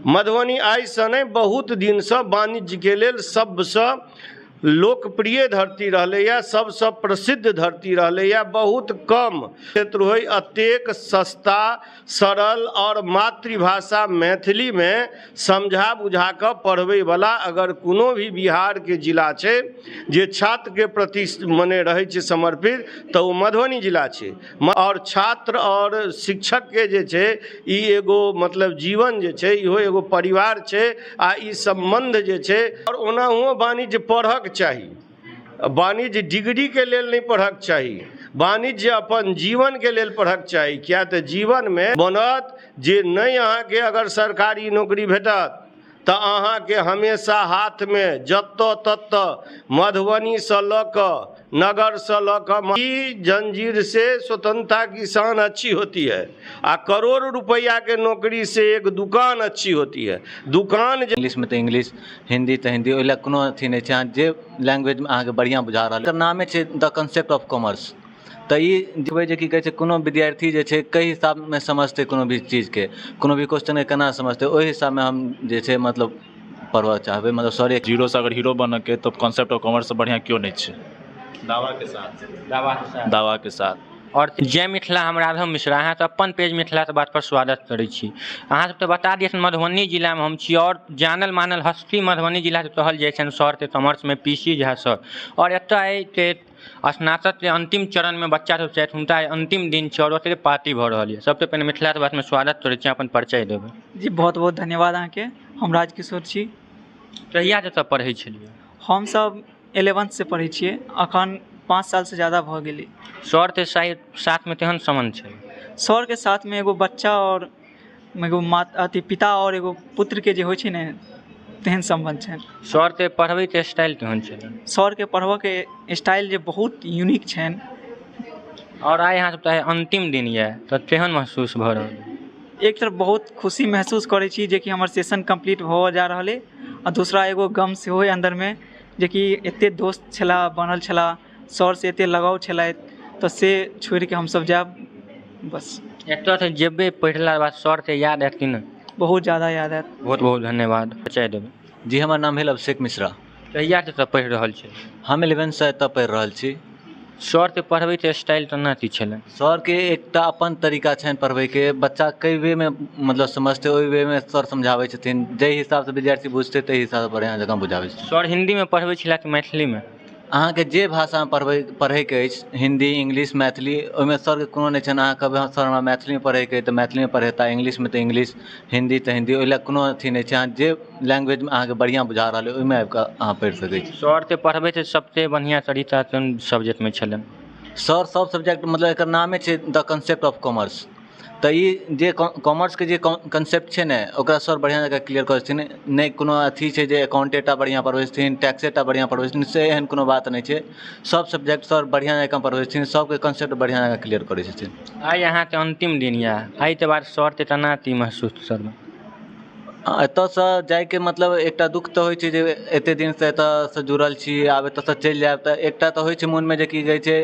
मधुबनी आइसँ नहि, बहुत दिनसँ वाणिज्यके लेल सबसँ लोकप्रिय धरती रहलैए, सबसँ प्रसिद्ध धरती रहलैए। बहुत कम क्षेत्र होइ एतेक सस्ता, सरल आओर मातृभाषा मैथिलीमे समझा बुझा कऽ पढ़बैवला अगर कोनो भी बिहारके जिला छै जे छात्रके प्रति मने रहै छै समर्पित, तऽ ओ मधुबनी जिला छै। आओर छात्र आओर शिक्षकके जे छै ई एगो मतलब जीवन जे छै, इहो एगो परिवार छै आ ई सम्बन्ध जे छै। आओर ओनाहुओ वाणिज्य पढ़ऽके चाही। वाणिज्य डिग्रीके लेल नहि पढ़ऽके चाही, वाणिज्य अपन जीवनके लेल पढ़ऽके चाही, किया तऽ जीवनमे बनत जे नहि अहाँके अगर सरकारी नौकरी भेटत तऽ अहाँके हमेशा हाथमे जतऽ ततऽ मधुबनीसँ लऽ कऽ नगरसँ लऽ कऽ ई जंजीर से स्वतंत्रता की शान अच्छी होती है आ करोड़ रुपैआके नौकरी से एक दुकान अच्छी होती है। दुकान जे इंग्लिशमे तऽ इंग्लिश, हिन्दी तऽ हिन्दी, ओहि लए कोनो अथी नहि छै। अहाँ जे लैंग्वेजमे अहाँके बढ़िआँ बुझा रहल, एकर नामे छै द कॉन्सेप्ट ऑफ कॉमर्स। तऽ ई देखबै जे की कहै छै, कोनो विद्यार्थी जे छै कै हिसाबमे समझतै कोनो भी चीजके, कोनो भी क्वेश्चनके केना समझतै, ओहि हिसाबमे हम जे छै मतलब पढ़बऽ चाहबै, मतलब सरे। जीरोसँ अगर हीरो बनऽके तऽ कॉन्सेप्ट ऑफ कॉमर्ससँ बढ़िआँ केओ नहि छै। दावाके साथ, दावाके साथ, दावाके साथ। आओर जय मिथिला, हम राघव मिश्रा अहाँके अपन पेज मिथिलाके बात पर स्वागत करै छी। अहाँ सबके बता दी, मधुबनी जिलामे हम छी आओर जानल मानल हस्ती मधुबनी जिलाके कहल जाइ छनि सरके कॉमर्समे पी सी झा सर। आओर एतऽ आइ स्नातकके अन्तिम चरणमे बच्चा सब छथि, हुनका आइ अन्तिम दिन छै आओर ओकरे पार्टी भऽ रहल यऽ। सबसँ पहिने मिथिलाके बातमे स्वागत करै छी, अपन परिचय देबै। जी, बहुत बहुत धन्यवाद अहाँके। हम राजकिशोर छी। कहियासँ एतऽ पढ़ै छलियै? हमसब एलेवेन्थसँ पढ़ै छियै, अखन 5 सालसँ ज्यादा भऽ गेलै। सरके साथमे केहन सम्बन्ध छै? सरके साथमे एगो बच्चा आओर एगो मा अथी पिता आओर एगो पुत्रके जे होइ छै ने, तेहन सम्बन्ध छनि। सरके पढ़बैके स्टाइल केहन छलै? सरके पढ़बऽके स्टाइल जे बहुत यूनिक छनि। आओर आइ अहाँ सबके अन्तिम दिन यऽ, तऽ केहन महसूस भऽ रहल यऽ? एक तरफ बहुत खुशी महसूस करै छी जेकि हमर सेशन कम्प्लीट भऽ जा रहल अइ आ दूसरा एगो गम सेहो अइ अन्दरमे, जेकि एते दोस्त छलाह, बनल छलाह, सरसँ एते लगाव छलथि, तऽ से छोड़िके हमसब जायब बस। एतऽसँ जेबै, पढ़लाके बाद सरके याद आयत कि नहि? बहुत ज्यादा याद आयत। बहुत बहुत धन्यवाद, परिचय देबै। जी, हमर नाम भेल अभिषेक मिश्रा। कहियासँ एतऽ पढ़ि रहल छी? हम इलेवेन्थसँ एतऽ पढ़ि रहल छी। सरके पढ़बैके स्टाइल केना की छलै? सरके एकटा अपन तरीका छनि पढ़बैके। बच्चा कै वेमे मतलब समझतै, ओहि वेमे सर समझाबै छथिन। जाहि हिसाबसँ विद्यार्थी बुझतै, ताहि हिसाबसँ बढ़िआँ जकाँ बुझाबै छथिन। सर हिन्दीमे पढ़बै छलै कि मैथिलीमे? अहाँके जे भाषामे पढ़बै पढ़ैके अछि, हिन्दी, इंग्लिश, मैथिली, ओहिमे सरके कोनो नहि छनि। अहाँ कहबै सर हमरा मैथिलीमे पढ़ैके अछि, तऽ मैथिलीमे पढ़ेता, इंग्लिशमे तऽ इंग्लिश, हिन्दी तऽ हिन्दी। ओहि लए कोनो अथी नहि छै। अहाँ जे लैंग्वेजमे अहाँके बढ़िआँ बुझा रहल अइ, ओहिमे आबिकऽ अहाँ पढ़ि सकै छी। सरके पढ़बैके सबसँ बढ़िआँ तरीका कोन सब्जेक्टमे छलै? सर सब सब्जेक्ट, मतलब एकर नामे छै द कॉन्सेप्ट ऑफ कॉमर्स, तऽ ई जे कॉमर्सके जे कॉन्सेप्ट छै ने, ओकरा सर बढ़िआँ जकाँ क्लियर करै छथिन। नहि कोनो अथी छै जे अकाउंटे टा बढ़िआँ पढ़बै छथिन, टैक्से टा बढ़िआँ पढ़बै छथिन, से एहन कोनो बात नहि छै। सब सब्जेक्ट सर बढ़िआँ जकाँ पढ़बै छथिन, सबके कॉन्सेप्ट बढ़िआँ जकाँ क्लियर करै छथिन। आइ अहाँके अन्तिम दिन यऽ, एहिके बाद सरके केना की महसूस करबै? एतऽसँ जाइके मतलब एकटा दुःख तऽ होइ छै जे एते दिनसँ एतऽसँ जुड़ल छी, आब एतऽसँ चलि जायब, तऽ एकटा तऽ होइ छै मोनमे जे की कहै छै,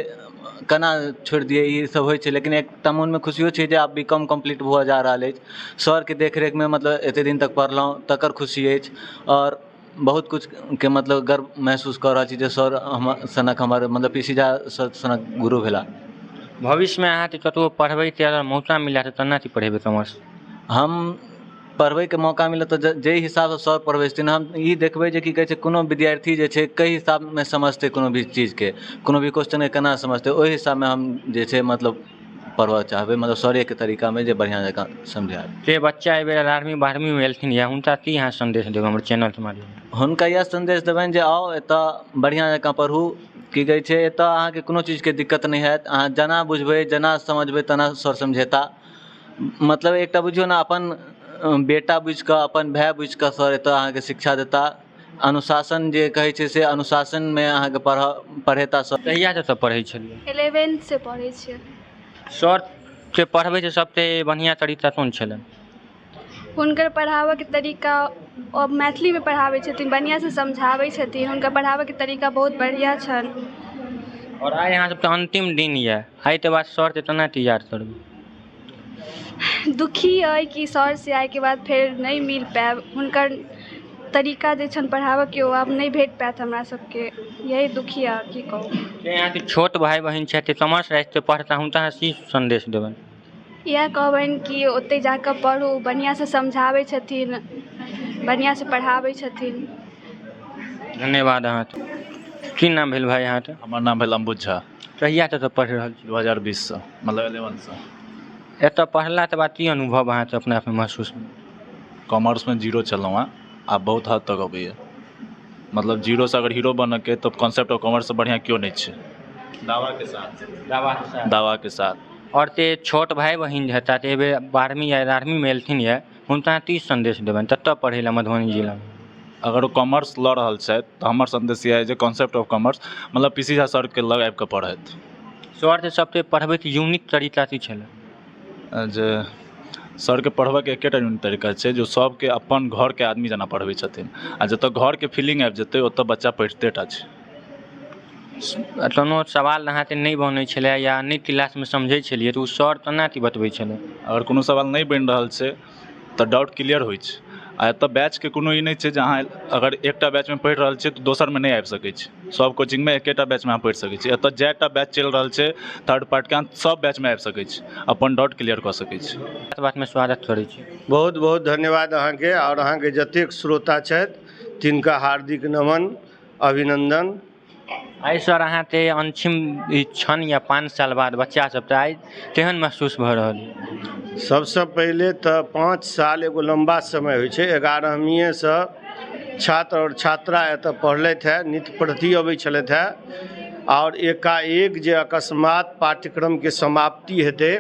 केना छोड़ि दियै, ई सब होइ छै। लेकिन एकटा मोनमे खुशियो छै जे आब बी कॉम कम्प्लीट भऽ जा रहल अछि। सरके देखरेखमे मतलब एते दिन तक पढ़लहुँ, तकर खुशी अछि। आओर बहुत किछुके मतलब गर्व महसूस कऽ रहल छी जे सर हमर सनक हमर मतलब पी सी झा सर सनक गुरु भेला। भविष्यमे अहाँके कतहु पढ़बैके अगर मौका मिलत तऽ केना की पढ़ेबै कॉमर्स? हम पढ़बैके मौका मिलत तऽ जाहि हिसाबसँ सर पढ़बै छथिन, हम ई देखबै जे की कहै छै, कोनो विद्यार्थी जे छै कै हिसाबमे समझतै, कोनो भी चीजके, कोनो भी क्वेश्चनके केना समझतै, ओहि हिसाबमे हम जे छै मतलब पढ़बऽ चाहबै, मतलब सरेके तरीकामे जे बढ़िआँ जकाँ समझायब। जे बच्चा एहि बेर 11वीं 12वींमे एलखिन यऽ, हुनका की अहाँ सन्देश देबै हमर चैनलके माध्यमसँ? हुनका इएह सन्देश देबनि जे आउ एतऽ, बढ़िआँ जकाँ पढ़ू। की कहै छै, एतऽ अहाँके कोनो चीजके दिक्कत नहि होयत। अहाँ जेना बुझबै, जेना समझबै, तेना सर समझेता। मतलब एकटा बुझियौ ने, अपन बेटा बुझिकऽ, अपन भाय बुझिकऽ सर एतऽ अहाँके शिक्षा देता। अनुशासन जे कहै छै, से अनुशासनमे अहाँके पढ़ेता सर। कहियासँ एतऽ पढ़ै छलियै? इलेवेन्थसँ पढ़ै छियै। सर जे पढ़बै छै, सबसँ बढ़िआँ तरीका कोन छलै? हुनकर पढ़ाबऽके तरीका, ओ मैथिलीमे पढ़ाबै छथिन, बढ़िआँसँ समझाबै छथिन। हुनकर पढ़ाबऽके तरीका बहुत बढ़िआँ छनि। आओर आइ अहाँ सबके अन्तिम दिन यऽ, एहिके बाद सरके केना की याद करबै? दुखी अइ कि सरसँ आइके बाद फेर नहि मिल पायब। हुनकर तरीका जे छनि पढ़ाबऽके ओ आब नहि भेट पायत हमरा सबके, यही दुखी अइ, की कहू। जे अहाँके छोट भाय बहिन छथि, कॉमर्स राखिके पढ़ता, हुनका अहाँ की सन्देश देबनि? इएह कहबनि कि ओतहि जाकऽ पढ़ू, बढ़िआँसँ समझाबै छथिन, बढ़िआँसँ पढ़ाबै छथिन। धन्यवाद अहाँके। की नाम भेल भाइ अहाँके? हमर नाम भेल अम्बुज झा। कहियासँ एतऽ पढ़ि रहल छी? 2020सँ, मतलब 11सँ। एतऽ पढ़लाके बाद की अनुभव अहाँके अपना आपमे महसूस भेल? कॉमर्समे जीरो छलहुँ हेँ, आब बहुत हद तक अबैए। मतलब जीरोसँ अगर हीरो बनऽके अइ तऽ कॉन्सेप्ट ऑफ कॉमर्ससँ बढ़िआँ केओ नहि छै, दावाके साथ। दावाके साथ। दावाके साथ। आओर से छोट भाय बहिन जे हेता, एहि बेर 12वीं या 11वींमे एलखिन यऽ, हुनका अहाँ की सन्देश देबनि कतऽ पढ़ै लए मधुबनी जिलामे? अगर ओ कॉमर्स लऽ रहल छथि तऽ हमर सन्देश इएह अइ जे कॉन्सेप्ट ऑफ कॉमर्स, मतलब पी सी झा सरके लग आबिकऽ पढ़थि। सर जे सबके पढ़बैके यूनिक तरीका की छलै? जे सरके पढ़बऽके एकेटा यूनिक तरीका छै जे ओ सबके अपन घरके आदमी जेना पढ़बै छथिन, आओर जतऽ घरके फीलिंग आबि जेतै ओतऽ बच्चा पढ़िते टा छै। कोनो सवाल अहाँके नहि बनै छलै या नहि क्लासमे समझै छलियै तऽ ओ सर केना की बतबै छलै? अगर कोनो सवाल नहि बनि रहल छै तऽ डाउट क्लियर होइ छै। आ एतऽ बैचके कोनो ई नहि छै जे अहाँ अगर एकटा बैचमे पढ़ि रहल छियै तऽ दोसरमे नहि आबि सकै छी। सब कोचिंगमे एकेटा बैचमे अहाँ पढ़ि सकै छी। एतऽ जएटा बैच चलि रहल छै थर्ड पार्टके, अहाँ सब बैचमे आबि सकै छी, अपन डाउट क्लियर कऽ सकै छी। बातमे स्वागत करै छी। बहुत बहुत धन्यवाद अहाँके आओर अहाँके जतेक श्रोता छथि तिनका हार्दिक नमन, अभिनन्दन। आइ सर अहाँके अंतिम ई क्षण या 5 साल बाद बच्चा सबके आइ केहन महसूस भऽ रहल यऽ? सबसँ पहिले तऽ 5 साल एगो लम्बा समय होइ छै। 11वींएसँ छात्र आओर छात्रा एतऽ पढ़लथि हेँ, नित्य प्रति अबै छलथि हेँ, आओर एकाएक जे अकस्मात पाठ्यक्रमके समाप्ति हेतै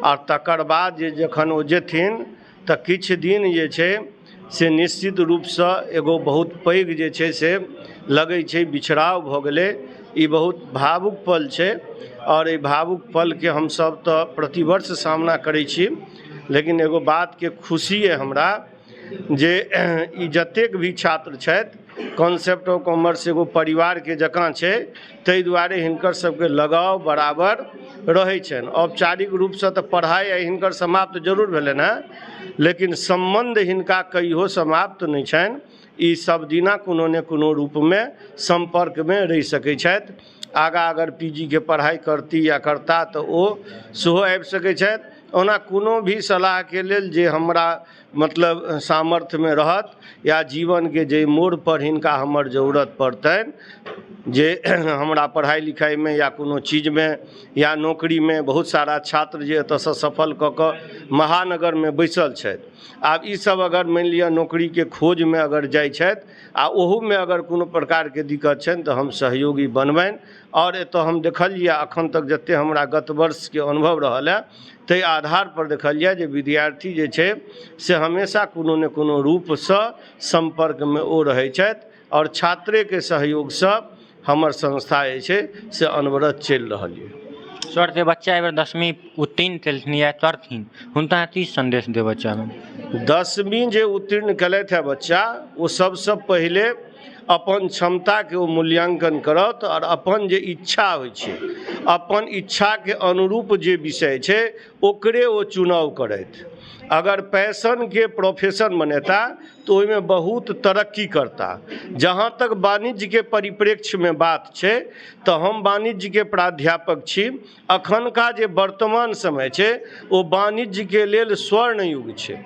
आओर तकर बाद जे जखन ओ जेथिन तऽ किछु दिन जे छै से निश्चित रूपसँ एगो बहुत पैघ जे छै से लगै छै बिछड़ाव भऽ गेलै। ई बहुत भावुक पल छै आओर एहि भावुक पलके हमसभ तऽ प्रतिवर्ष सामना करै छी, लेकिन एगो बातके खुशी अइ हमरा जे ई जतेक भी छात्र छथि, कॉन्सेप्ट ऑफ कॉमर्स एगो परिवारके जकाँ छै, ताहि दुआरे हिनकर सबके लगाव बराबर रहै छनि। औपचारिक रूपसँ तऽ पढ़ाइ आइ हिनकर समाप्त जरूर भेलनि हेँ, लेकिन सम्बन्ध हिनका कहियो समाप्त नहि छनि। ई सब दिना कोनो ने कोनो रूपमे सम्पर्कमे रहि सकै छथि। आगाँ अगर पी जी के पढ़ाइ करती या करता तऽ ओ सेहो आबि सकै छथि। ओना कोनो भी सलाहके लेल जे हमरा मतलब सामर्थ्यमे रहत या जीवनके जाहि मोड़पर हिनका हमर जरूरत पड़तनि, जे हमरा पढ़ाइ लिखाइमे या कोनो चीजमे या नौकरीमे, बहुत सारा छात्र जे एतऽसँ सफल कऽ कऽ महानगरमे बैसल छथि, आब ईसब अगर मानि लिअ नौकरीके खोजमे अगर जाइ छथि आओर ओहूमे अगर कोनो प्रकारके दिक्कत छनि तऽ हम सहयोगी बनबनि। आओर एतऽ हम देखलिए एखन तक जतेक हमरा गत वर्षके अनुभव रहल हँ ताहि आधारपर देखलिए जे विद्यार्थी जे छै से हमेशा कोनो ने कोनो रूपसँ सम्पर्कमे ओ रहै छथि, आओर छात्रेके सहयोगसँ हमर संस्था जे छै से अनवरत चलि रहल यऽ। सर, जे बच्चा एहि बेर 10वीं उत्तीर्ण केलखिन या करथिन, हुनका अहाँ की सन्देश देबऽ चाहबै? 10वीं जे उत्तीर्ण केलथि हँ बच्चा, ओ सबसँ पहिले अपन क्षमताके ओ मूल्याङ्कन करत, आओर अपन जे इच्छा होइ छै, अपन इच्छाके अनुरूप जे विषय छै ओकरे ओ चुनाव करथि। अगर पैशनके प्रोफेशन बनेता तऽ ओहिमे बहुत तरक्की करता। जहाँ तक वाणिज्यके परिप्रेक्ष्यमे बात छै तऽ हम वाणिज्यके प्राध्यापक छी। अखनका जे वर्तमान समय छै ओ वाणिज्यके लेल स्वर्ण युग छै।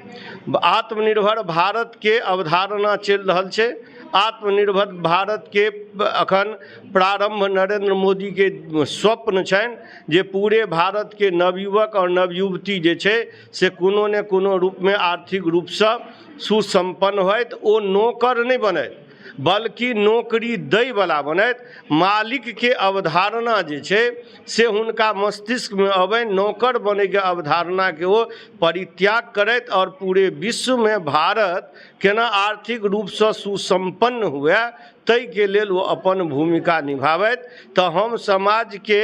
आत्मनिर्भर भारतके अवधारणा चलि रहल छै। आत्मनिर्भर भारतके अखन प्रारम्भ नरेन्द्र मोदीके स्वप्न छनि जे पूरे भारतके नवयुवक आओर नवयुवती जे छै से कोनो ने कोनो रूपमे आर्थिक रूपसँ सुसम्पन्न होथि, ओ नौकर नहि बनथि बल्कि नौकरी दैवला बनथि। मालिकके अवधारणा जे छै से हुनका मस्तिष्कमे अबनि, नौकर बनैके अवधारणाके ओ परित्याग करथि, आओर पूरे विश्वमे भारत केना आर्थिक रूपसँ सुसम्पन्न हुए ताहिके लेल ओ अपन भूमिका निभाबथि। तऽ हम समाजके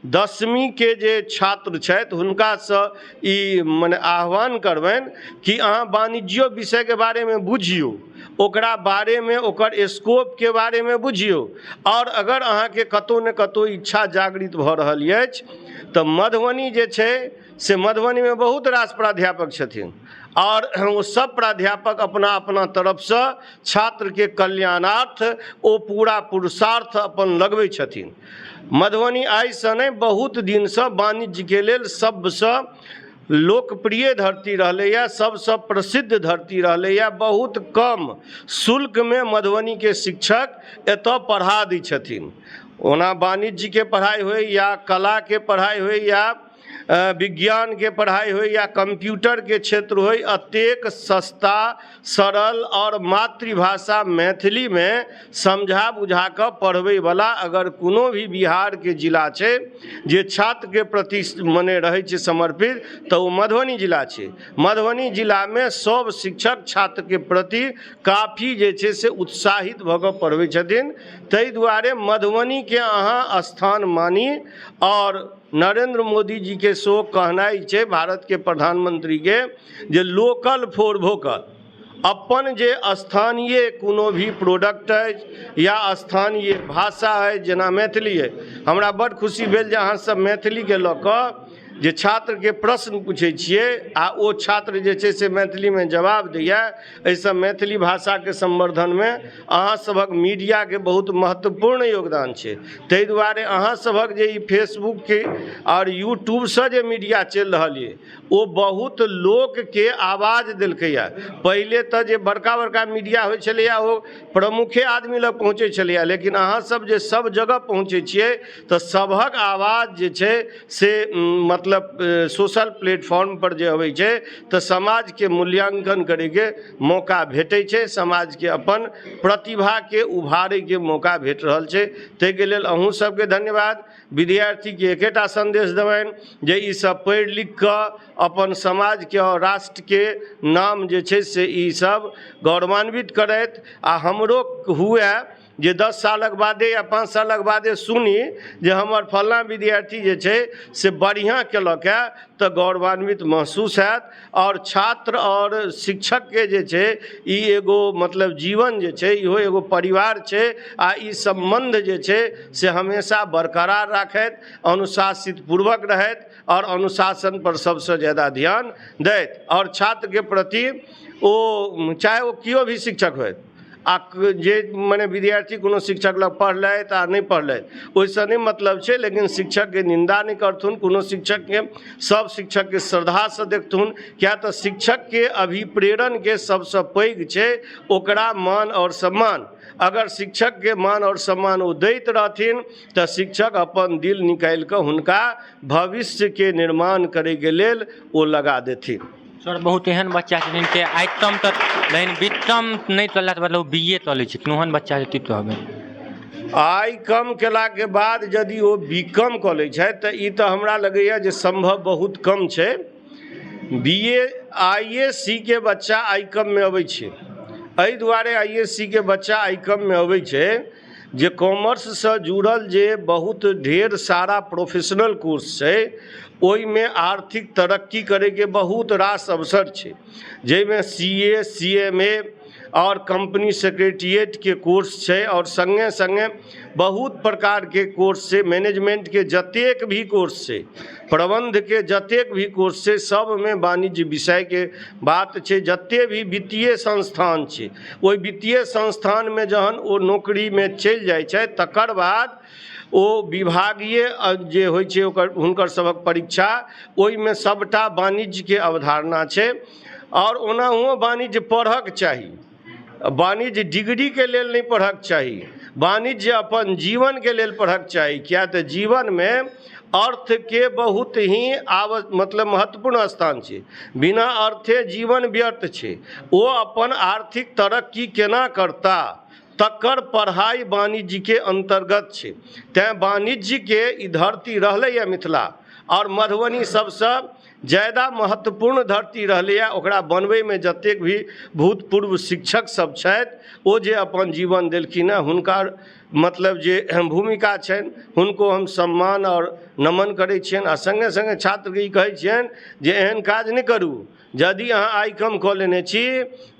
10वींके जे छात्र छथि हुनकासँ ई मने आह्वान करबनि कि अहाँ वाणिज्यो विषयके बारेमे बुझियौ, ओकरा बारेमे ओकर स्कोपके बारेमे बुझियौ, आओर अगर अहाँके कतहु ने कतहु इच्छा जागृत भऽ रहल अछि तऽ मधुबनी जे छै से मधुबनीमे बहुत रास प्राध्यापक छथिन आओर ओ सब प्राध्यापक अपना अपना तरफसँ छात्रके कल्याणार्थ ओ पूरा पुरुषार्थ अपन लगबै छथिन। मधुबनी आइसँ नहि, बहुत दिनसँ वाणिज्यके लेल सबसँ लोकप्रिय धरती रहलैए, सबसँ प्रसिद्ध धरती रहलैए। बहुत कम शुल्कमे मधुबनीके शिक्षक एतऽ पढ़ा दै छथिन। ओना वाणिज्यके पढ़ाइ होइ या कलाके पढ़ाइ होइ या विज्ञानके पढ़ाइ होइ या कम्प्यूटरके क्षेत्र होइ, एतेक सस्ता, सरल आओर मातृभाषा मैथिलीमे समझा बुझा कऽ पढ़बैवला अगर कोनो भी बिहारके जिला छै जे छात्रके प्रति मने रहै छै समर्पित, तऽ ओ मधुबनी जिला छै। मधुबनी जिलामे सभ शिक्षक छात्रके प्रति काफी जे छै से उत्साहित भऽ कऽ पढ़बै छथिन। ताहि दुआरे मधुबनीके अहाँ स्थान मानी। आओर नरेन्द्र मोदीजीके सेहो कहनाइ छै, भारतके प्रधानमन्त्रीके, जे लोकल फॉर वोकल, अपन जे स्थानीय कोनो भी प्रोडक्ट अछि या स्थानीय भाषा अछि, जेना मैथिली अछि। हमरा बड्ड खुशी भेल जे अहाँसभ मैथिलीके लऽ कऽ जे छात्रके प्रश्न पूछै छियै आ ओ छात्र जे छै से मैथिलीमे जवाब दैए। एहिसँ मैथिली भाषाके सम्वर्धनमे अहाँ सभक मीडियाके बहुत महत्वपूर्ण योगदान छै। ताहि दुआरे अहाँ सभक जे ई फेसबुकके आओर यूट्यूबसँ जे मीडिया चलि रहल यऽ, ओ बहुत लोकके आवाज देलकैए। पहिले तऽ जे बड़का बड़का मीडिया होइ छलैए, ओ प्रमुखे आदमी लग पहुँचै छलैए, लेकिन अहाँसभ जे सभ जगह पहुँचै छियै तऽ सभक आवाज जे छै से मतलब सोशल प्लेटफॉर्मपर जे अबै छै, तऽ समाजके मूल्याङ्कन करैके मौका भेटै छै, समाजके अपन प्रतिभाके उभारैके मौका भेट रहल छै। ताहिके लेल अहूँ सबके धन्यवाद। विद्यार्थीके एकेटा सन्देश देबनि जे ईसब पढ़ि लिखि कऽ अपन समाजके आओर राष्ट्रके नाम जे छै से ईसब गौरवान्वित करथि, आ हमरो हुए जे 10 सालक बादे या 5 सालक बादे सुनी जे हमर फल्लाँ विद्यार्थी जे छै से बढ़िआँ केलक हँ, तऽ गौरवान्वित महसूस हैत। आओर छात्र आओर शिक्षकके जे छै ई एगो मतलब जीवन जे छै, इहो एगो परिवार छै, आ ई सम्बन्ध जे छै से हमेशा बरकरार राखथि, अनुशासित पूर्वक रहथि आओर अनुशासन पर सबसँ ज्यादा ध्यान दैत, आओर छात्रके प्रति ओ चाहे ओ केओ भी शिक्षक होथि, आ जे मने विद्यार्थी कोनो शिक्षक लग पढ़लथि आ नहि पढ़लथि, ओहिसँ नहि मतलब छै, लेकिन शिक्षकके निन्दा नहि करथुन कोनो शिक्षकके, सभ शिक्षकके श्रद्धासँ देखथुन, किया तऽ शिक्षकके अभिप्रेरणके सभसँ पैघ छै ओकरा मान आओर सम्मान। अगर शिक्षकके मान आओर सम्मान ओ दैत रहथिन, तऽ शिक्षक अपन दिल निकालि कऽ हुनका भविष्यके निर्माण करैके लेल ओ लगा देथिन। सर, बहुत एहन बच्चा छथिन कि आइटम तऽ लेकिन बीकॉम नहि कयलाके बाद बी ए कऽ लै छथिन, ओहन बच्चा छथिन कहबै? आइ कम केलाके बाद यदि ओ बी कॉम कऽ लै छथि, तऽ ई तऽ हमरा लगैए जे सम्भव बहुत कम छै। B A, I S C के बच्चा आइ कममे अबै छै। एहि दुआरे I S C के बच्चा आइ कममे अबै छै जे कॉमर्ससँ जुड़ल जे बहुत ढेर सारा प्रोफेशनल कोर्स छै, ओहिमे आर्थिक तरक्की करैके बहुत रास अवसर छै, जाहिमे C A, C M A आओर कम्पनी सेक्रेटिएटके कोर्स छै, आओर सङ्गे सङ्गे बहुत प्रकारके कोर्स छै। मैनेजमेन्टके जतेक भी कोर्स छै, प्रबन्धके जतेक भी कोर्स छै, सभमे वाणिज्य विषयके बात छै। जतेक भी वित्तीय संस्थान छै, ओहि वित्तीय संस्थानमे जहन ओ नौकरीमे चलि जाइ छथि, तकर बाद ओ विभागीय जे होइ छै ओकर हुनकर सभक परीक्षा, ओहिमे सभटा वाणिज्यके अवधारणा छै। आओर ओनाहुओ वाणिज्य पढ़ऽके चाही। वाणिज्य डिग्रीके लेल नहि पढ़ऽके चाही, वाणिज्य अपन जीवनके लेल पढ़ऽके चाही, किए तऽ जीवनमे अर्थके बहुत ही आव मतलब महत्वपूर्ण स्थान छै। बिना अर्थे जीवन व्यर्थ छै। ओ अपन आर्थिक तरक्की केना करता, तकर पढ़ाइ वाणिज्यके अन्तर्गत छै। तैँ वाणिज्यके ई धरती रहलैए मिथिला, आओर मधुबनी सभसँ ज्यादा महत्वपूर्ण धरती रहलैए। ओकरा बनबैमे जतेक भी भूतपूर्व शिक्षक सब छथि, ओ जे अपन जीवन देलखिन हेँ, हुनकर मतलब जे भूमिका छनि, हुनको हम सम्मान आओर नमन करै छियनि। आ सङ्गे सङ्गे छात्रके ई कहै छियनि जे एहन काज नहि करू। यदि अहाँ आइ कम कऽ लेने छी,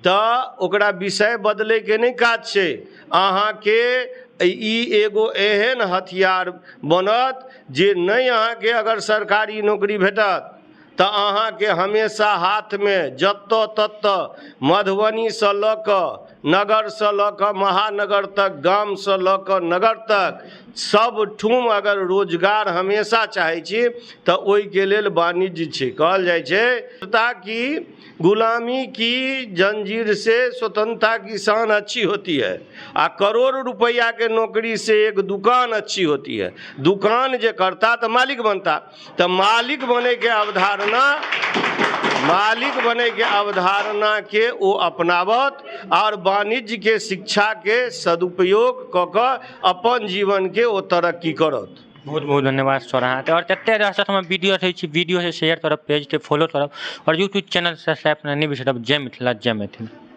तऽ ओकरा विषय बदलैके नहि काज छै। अहाँके ई एगो एहन हथियार बनत जे नहि अहाँके अगर सरकारी नौकरी भेटत तऽ अहाँके हमेशा हाथमे जतऽ ततऽ मधुबनीसँ लऽ कऽ नगरसँ लऽ कऽ महानगर तक, गामसँ लऽ कऽ नगर तक, सबठुम अगर रोजगार हमेशा चाहै छी तऽ ओहिके लेल वाणिज्य छै। कहल जाइ छै कि गुलामी की जंजीर से स्वतंत्रता की शान अच्छी होती है, आ करोड़ रुपैआ के नौकरी से एक दुकान अच्छी होती है। दुकान जे करता तऽ मालिक बनता, तऽ मालिक बनैके अवधारणा, मालिक बनैके अवधारणाके ओ अपनावत आओर वाणिज्यके शिक्षाके सदुपयोग कऽ कऽ अपन जीवनके ओ तरक्की करत। बहुत बहुत धन्यवाद सर अहाँके। आओर जते दर्शक हमर वीडियो देखै छी, वीडियो से शेयर करब, पेजके फॉलो करब आओर यूट्यूब चैनल सब्सक्राइब करना नहि बिसरब। जय मिथिला, जय मैथिल।